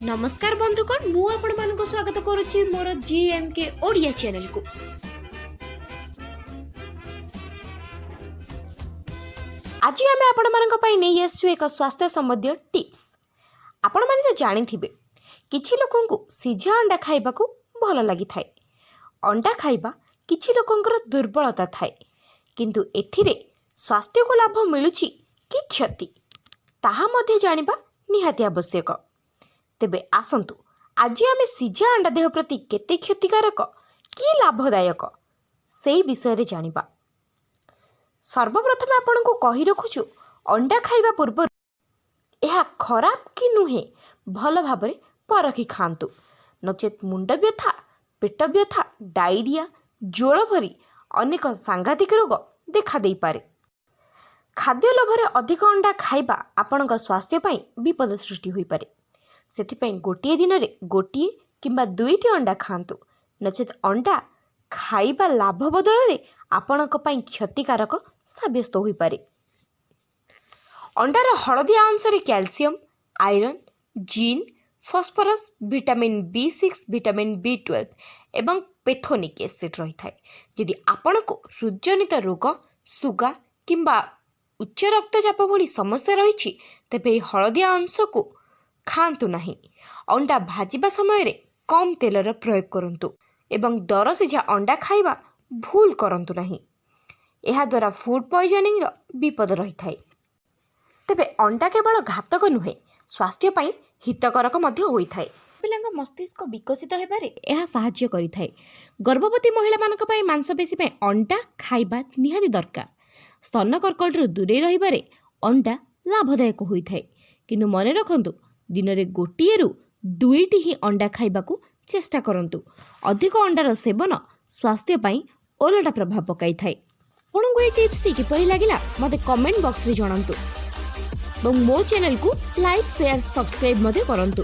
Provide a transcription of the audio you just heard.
ନମସ୍କାର ବନ୍ଧୁଗଣ, ମୁଁ ଆପଣମାନଙ୍କୁ ସ୍ୱାଗତ କରୁଛି ମୋର ଜିଏମକେ ଓଡ଼ିଆ ଚ୍ୟାନେଲକୁ। ଆଜି ଆମେ ଆପଣମାନଙ୍କ ପାଇଁ ନେଇ ଆସିଛୁ ଏକ ସ୍ୱାସ୍ଥ୍ୟ ସମ୍ବନ୍ଧୀୟ ଟିପ୍ସ। ଆପଣମାନେ ତ ଜାଣିଥିବେ, କିଛି ଲୋକଙ୍କୁ ସିଝା ଅଣ୍ଡା ଖାଇବାକୁ ଭଲ ଲାଗିଥାଏ। ଅଣ୍ଡା ଖାଇବା କିଛି ଲୋକଙ୍କର ଦୁର୍ବଳତା ଥାଏ, କିନ୍ତୁ ଏଥିରେ ସ୍ୱାସ୍ଥ୍ୟକୁ ଲାଭ ମିଳୁଛି କି କ୍ଷତି, ତାହା ମଧ୍ୟ ଜାଣିବା ନିହାତି ଆବଶ୍ୟକ। ତେବେ ଆସନ୍ତୁ, ଆଜି ଆମେ ସିଝା ଅଣ୍ଡା ଦେହ ପ୍ରତି କେତେ କ୍ଷତିକାରକ କି ଲାଭଦାୟକ, ସେଇ ବିଷୟରେ ଜାଣିବା। ସର୍ବପ୍ରଥମେ ଆପଣଙ୍କୁ କହି ରଖୁଛୁ, ଅଣ୍ଡା ଖାଇବା ପୂର୍ବରୁ ଏହା ଖରାପ କି ନୁହେଁ, ଭଲ ଭାବରେ ପରଖି ଖାଆନ୍ତୁ। ନଚେତ୍ ମୁଣ୍ଡ ବ୍ୟଥା, ପେଟ ବ୍ୟଥା, ଡାଇରିଆ, ଜ୍ୱର ଭଳି ଅନେକ ସାଂଘାତିକ ରୋଗ ଦେଖାଦେଇପାରେ। ଖାଦ୍ୟ ଲୋଭରେ ଅଧିକ ଅଣ୍ଡା ଖାଇବା ଆପଣଙ୍କ ସ୍ୱାସ୍ଥ୍ୟ ପାଇଁ ବିପଦ ସୃଷ୍ଟି ହୋଇପାରେ। ସେଥିପାଇଁ ଗୋଟିଏ ଦିନରେ ଗୋଟିଏ କିମ୍ବା ଦୁଇଟି ଅଣ୍ଡା ଖାଆନ୍ତୁ। ନଚେତ୍ ଅଣ୍ଡା ଖାଇବା ଲାଭ ବଦଳରେ ଆପଣଙ୍କ ପାଇଁ କ୍ଷତିକାରକ ସାବ୍ୟସ୍ତ ହୋଇପାରେ। ଅଣ୍ଡାର ହଳଦିଆ ଅଂଶରେ calcium, iron, zinc, phosphorus, vitamin B6, vitamin B12 ଏବଂ ପାଣ୍ଟୋଥେନିକ୍ ଏସିଡ୍ ରହିଥାଏ। ଯଦି ଆପଣଙ୍କୁ ହୃଦଜନିତ ରୋଗ, ସୁଗାର କିମ୍ବା ଉଚ୍ଚ ରକ୍ତଚାପ ଭଳି ସମସ୍ୟା ରହିଛି, ତେବେ ଏହି ହଳଦିଆ ଅଂଶକୁ ଖାଆନ୍ତୁ ନାହିଁ। ଅଣ୍ଡା ଭାଜିବା ସମୟରେ କମ୍ ତେଲର ପ୍ରୟୋଗ କରନ୍ତୁ ଏବଂ ଦରସିଝା ଅଣ୍ଡା ଖାଇବା ଭୁଲ କରନ୍ତୁ ନାହିଁ। ଏହାଦ୍ୱାରା ଫୁଡ୍ ପଏଜନିଂର ବିପଦ ରହିଥାଏ। ତେବେ ଅଣ୍ଡା କେବଳ ଘାତକ ନୁହେଁ, ସ୍ୱାସ୍ଥ୍ୟ ପାଇଁ ହିତକରକ ମଧ୍ୟ ହୋଇଥାଏ। ପିଲାଙ୍କ ମସ୍ତିଷ୍କ ବିକଶିତ ହେବାରେ ଏହା ସାହାଯ୍ୟ କରିଥାଏ। ଗର୍ଭବତୀ ମହିଳାମାନଙ୍କ ପାଇଁ ମାଂସପେଶୀ ପାଇଁ ଅଣ୍ଡା ଖାଇବା ନିହାତି ଦରକାର। ସ୍ତନ କର୍କଟରୁ ଦୂରେଇ ରହିବାରେ ଅଣ୍ଡା ଲାଭଦାୟକ ହୋଇଥାଏ। କିନ୍ତୁ ମନେ ରଖନ୍ତୁ, ଦିନରେ ଗୋଟିଏରୁ ଦୁଇଟି ହିଁ ଅଣ୍ଡା ଖାଇବାକୁ ଚେଷ୍ଟା କରନ୍ତୁ। ଅଧିକ ଅଣ୍ଡାର ସେବନ ସ୍ୱାସ୍ଥ୍ୟ ପାଇଁ ଓଲଟା ପ୍ରଭାବ ପକାଇଥାଏ। ଆପଣଙ୍କୁ ଏହି ଟିପ୍ସଟି କିପରି ଲାଗିଲା, ମୋତେ କମେଣ୍ଟ ବକ୍ସରେ ଜଣାନ୍ତୁ ଏବଂ ମୋ ଚ୍ୟାନେଲକୁ ଲାଇକ୍, ସେୟାର, ସବସ୍କ୍ରାଇବ୍ ମଧ୍ୟ କରନ୍ତୁ।